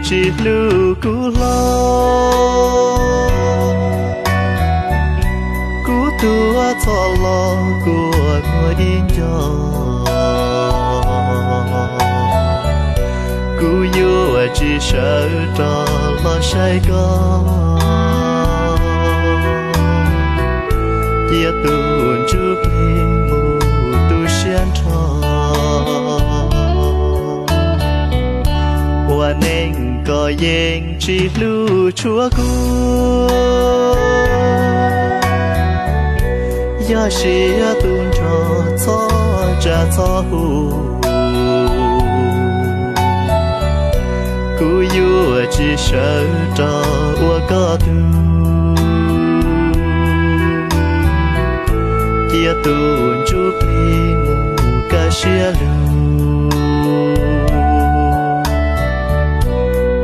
tsis hlub kuv hlo, kuv tuag txhob los kuas kuv ib nco. Kuv yuav tsis sawv rov los saib koj, cia tus ntsuj plig mus tu siab nrho. Ua neej koj yeej tsis hlub tshua kuv, yog siab tu nrho txhob tsa txhob hu. Kuv yuav tsis sawv rov ua koj tug, cia tus ntsuj plig mus kaj siab lug.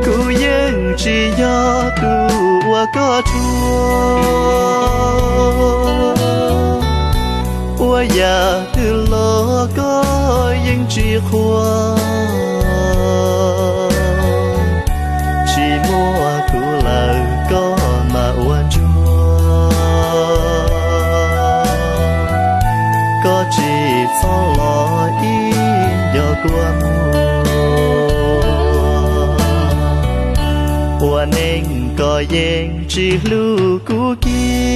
Kuv yeej tsis yog tus uas koj tshua, ua yam twg los koj yeej tsis qhuas. Tsis muaj kuv lawm koj mam ua ntsuag, koj tsis txhob los ib nco kua muag. Ua neej koj yeej tsis hlub kuv kiag,